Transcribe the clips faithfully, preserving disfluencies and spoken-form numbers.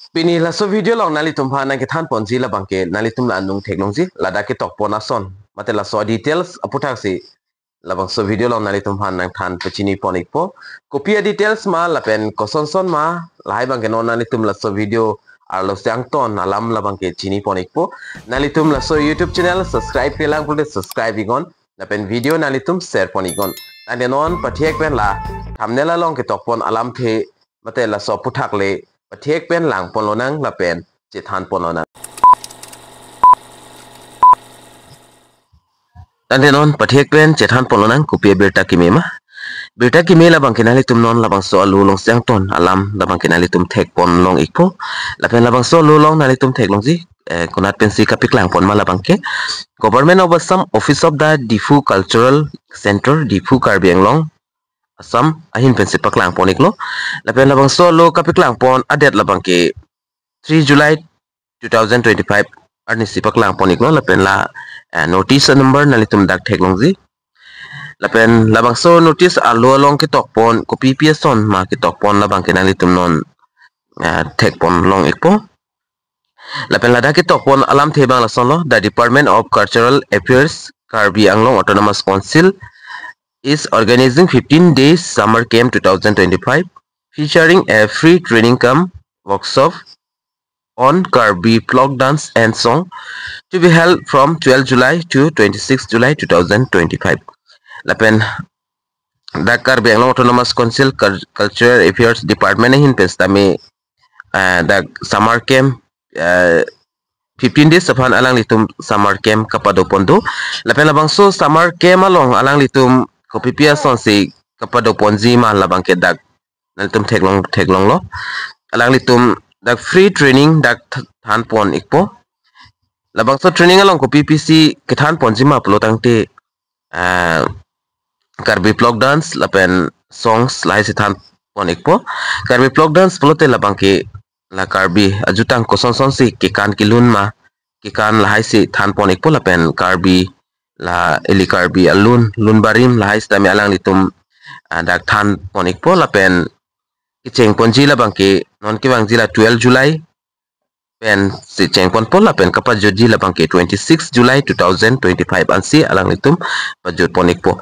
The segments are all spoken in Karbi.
Pini laso video along nanglitum aphan nangkethan ponji labangke nanglitum la anung theklongji, ladak ketokpon ason mate laso details aputhaksi labangso video along nanglitum aphan nangthan pachini pon ikpo. Kopi a details ma lapen kosonson ma, lahai abangke non nanglitum laso video arlo si angton alam labangke chini pon ikpo. Nanglitum laso YouTube channel subscribe-kle lang pulote subscribe iknon, lapen video nanglitum share pon iknon. Tangte non pathek pen la thumbnail along ketokpon alamthe mate laso aputhak le pathek pen lang ponlonang lapen chethan ponlonang. Tangte non pathek pen chethan ponlonang kopi abirta keme ma. Birta keme labangke nanglitum non labangso alo along si angton alam labangke nanglitum thek ponlong ikpo. Lapen labangso alo along nanglitum theklongji, eh, konat pensi kapeklang pon ma labangke. Government of Assam, Office of the Diphu Cultural Center, Diphu, Karbi Anglong, Assam ahin pensi paklang pon iklo. Lapen labangso alo kapeklang pon a-date labangke three July two thousand twenty-five arnisi paklang pon iklo, lapen la, eh, notice number nanglitum dak theklongji. Lapen labangso notice alo along ketokpon kopipi ason ma ketokpon labangke nanglitum non, eh, thek ponlong ikpo. Lapen ladak ketokpon alamthe abang lasonlo: The Department of Cultural Affairs, Karbi Anglong Autonomous Council is organizing fifteen days summer camp two thousand twenty-five, featuring a free training cum workshop on Karbi folk dance and song, to be held from twelve July to twenty-six July two thousand twenty-five. Lapen dak Karbi Anglong Autonomous Council Cul-, Cultural Affairs Department ahin pen sitame, eh, dak summer camp, eh, fifteen days aphan alanglitum summer camp kapado pon do. Lapen labangso summer camp along alanglitum kopipi asonsi kapado ponji ma labangke dak nanglitum theklong, theklonglo. Alanglitum dak free training dak th-, than pon ikpo. Labangso training along kopipisi kethan ponji ma pulo tangte, ah, Karbi folk dance lapen songs lahaisi than pon ikpo. Karbi folk dance pulote labangke la Karbi ajutang kosonsonsi kekan kelun ma, kekan lahaisi than pon ikpo, lapen Karbi la ili Karbi alun, lun barim lahai sitame alanglitum, ah, dak than pon ikpo. Lapen kecheng ponji labangke non kevangji la twelve July pensi cheng ponpo, lapen kapajutji labangke twenty-six July two thousand twenty-five ansi alanglitum pajut pon ikpo.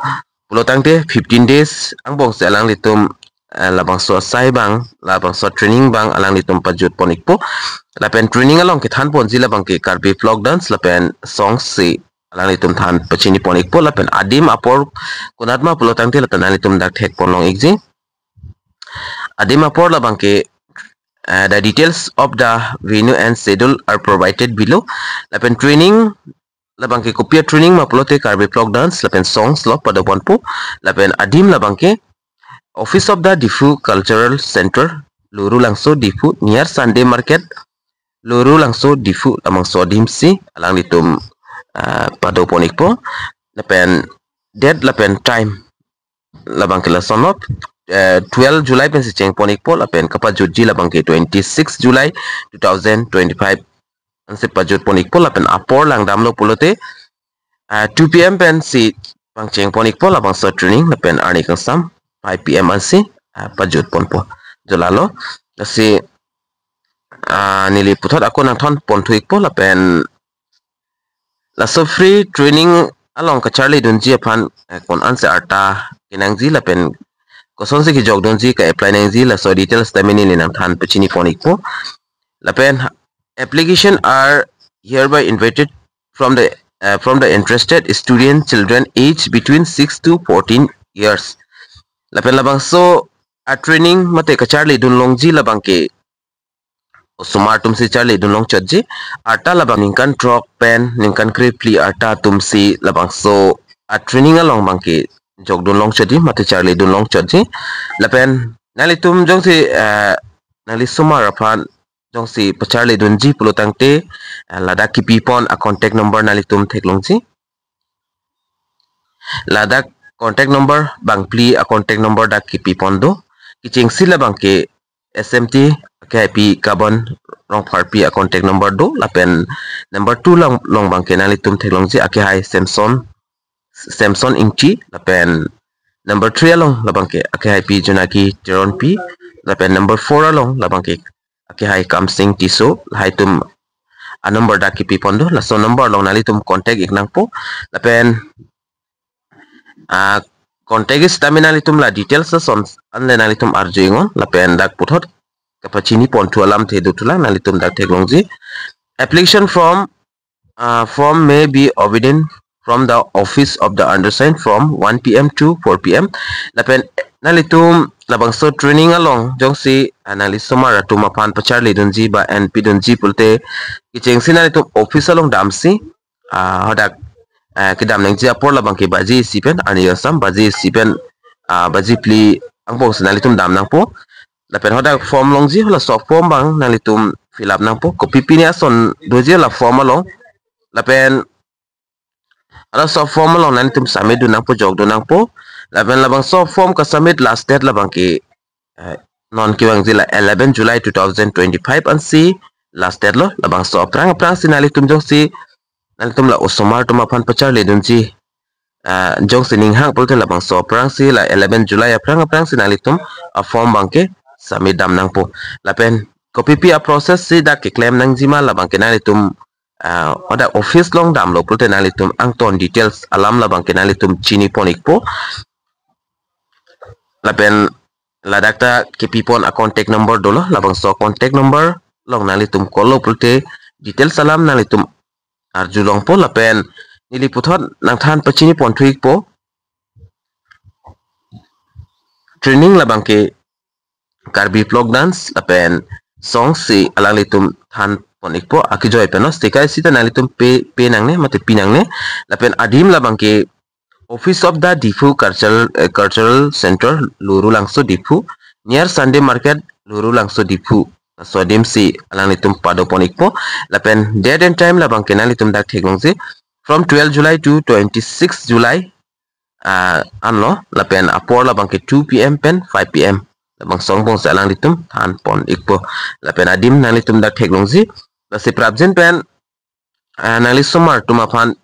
Pulo tangte fifteen days angbongsi alanglitum, eh, labangso asai abang, labangso training abang alanglitum pajut pon ikpo. Lapen training along kethan ponji labangke Karbi folk dance lapen songs si alanglitum than pachini pon ikpo. Lapen adim apor konat ma pulo tangte lata nanglitum dak thek ponlong ikji. Adim apor labangke, eh, the details of the venue and schedule are provided below. Lapen training labangke kopi a-training ma pulote Karbi folk dance lapen songs lo pado ponpo. Lapen adim labangke Office of the Diphu Cultural Center, Lorulangso, Diphu, near Sunday Market, Lorulangso, Diphu, labangso adimsi alanglitum, ah, pado pon ikpo. Lapen date lapen time labangke lasonlo, eh, twelve July pensi cheng pon ikpo, lapen kapajutji labangke twenty-six July two thousand twenty-five ansi pajut pon ikpo. Lapen apor langdamlo pulote, ah, two P M pensi pangcheng pon ikpo labangso training, lapen arni kangsam five P M ansi, ah, pajut ponpo. Jo lalo, lasi, ah, neli puthot ako nangthan ponthu ikpo, lapen laso free training along kacharlidunji aphan, eh, ko-ansi arta kenangji lapen kosonsi kejokdunji, ka-apply nangji, laso details tame neli nangthan pachini pon ikpo. Lapen application are hereby invited from the, uh, from the interested student children aged between six to fourteen years. Lapen labangso a-training mate kacharlidun longji labangke osomar atumsi charlidun longchotji. Arta labang ningkan throk pen ningkan krephli arta atumsi labangso a-training along abangke jokdun longchotji mate charlidun longchotji. Lapen nanglitum jongsi, eh, nangli osomar aphan jongsi pacharlidunji pulo tangte, eh, ladak kipi pon a-contact number nanglitum theklongji. Ladak contact number bangphli a-contact number dak kipi pon do. Kechengsi labangke S M T akehaipi Kabon Rongpharpi a-contact number do, lapen number two along, along abangke nanglitum theklongji akehai Samson, Samson Ingti, lapen number three along labangke akehaipi Jonaki Teronpi, lapen number four along labangke akehai Kamsing Tisso, lahai atum a-number dak kipipon do, laso number along nanglitum contact ik nangpo, lapen ah, contact sitame nanglitum la details ason anle nanglitum arju iknon, lapen dak puthot kapachini ponthu alamthe dothulang, nanglitum dak theklongji. Application form, ah, form may be obtained from the office of the undersigned from one P M to four P M. Lapen nanglitum labangso training along jongsi, ah, nangli osomar atum aphan pacharlidunji ba enpidunji pulote kechengsi nanglitum office along damsi, ah, hadak, ah, kedam nangji apor labangke baji isi pen, arni asam baji isi pen, ah, baji phli angbongsi nanglitum dam nangpo. Lapen hadak form longji, halaso form abang nanglitum fill up nangpo. Kopi pine ason doji la form along. Lapen halaso form along nanglitum submit dun nangpo, jok dun nangpo. Lapen labangso form kasubmit last date labangke, eh, non kevangji la eleven July two thousand twenty-five ansi last date lo. Labangso aphrang aphrangsi nanglitum jongsi, nanglitum la osomar atum aphan pacharlidunji, ah, jongsi ninghang pulote labangso aphrangsi la eleven July aphrang aphrangsi nanglitum a-form abangke submit dam nangpo. Lapen kopipi a-process si dak keklem nangjima labangke nanglitum, ah, hadak office along damlo pulote nanglitum angton details alam labangke nanglitum chinipon ikpo. Lapen ladak ta kipipon a-contact number dolo, labangso contact number along nanglitum call lo pulote details alam nanglitum arjulongpo. Lapen neli puthot nangthan pachiniponthu ikpo, training labangke Karbi folk dance lapen song si alanglitum thanpon ikpo. Akejoi pen no, sika isi ta nanglitum pe, pe nangne mate pi nangne. Lapen adim labangke Office of the Diphu Cultural, eh, Cultural Center, Lurulangso, Diphu, near Sunday Market, Lurulangso, Diphu. Laso adim si alanglitum padopon ikpo. Lapen date and time labangke nanglitum dak theklongji, from twelve July to twenty-six July, ah, anlo. Lapen apor labangke two P M pen five P M. Labangso angbong si alanglitum thanpon ikpo. Lapen adim nanglitum dak theklongji. Lasi prapjin pen, ah, nangli osomar atum aphan,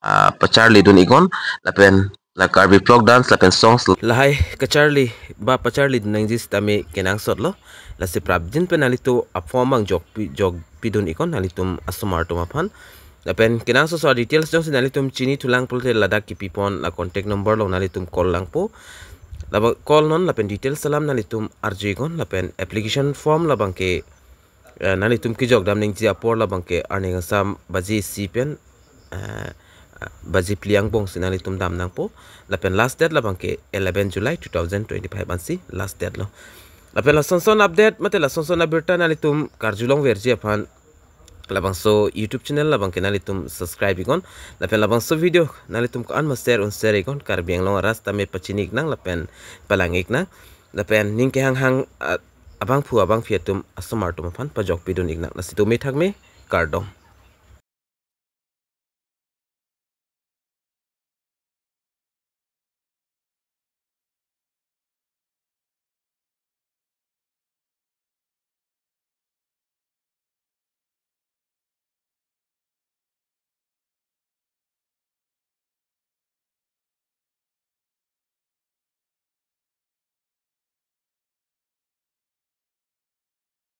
ah, pacharlidun iknon, lapen la Karbi folk dance lapen songs lo. Lahai kacharli ba pacharlidun nangji sitame kenangsot lo. Lasi prapjin pen nanglitum a-form abang jokpi, jokpidun iknon nanglitum osomar atum aphan. Lapen kenangsotso details jongsi nanglitum chinithulang pulote ladak kipipon la contact number along nanglitum call langpo. Laba call non lapen details alam nanglitum arju iknon. Lapen application form labangke, eh, nanglitum kejok dam nangji apor labangke arni asam baji isi pen, eh, baji phli angbong si nanglitum dam nangpo. Lapen last date labangke eleven July two thousand twenty-five ansi last date lo. Lapen lasonson update mate lasonson abirta nanglitum karjulongverji aphan labangso YouTube channel labangke nanglitum subscribe iknon. Lapen labangso video nanglitum ko-an ma share un share iknon. Karbi Anglong arat sitame pachini iknang lapen palang iknang. Lapen ning kehanghang, ah, abangphu abangphi atum osomar atum aphan pajokpidun iknang. Lasi dome thakme, kardom.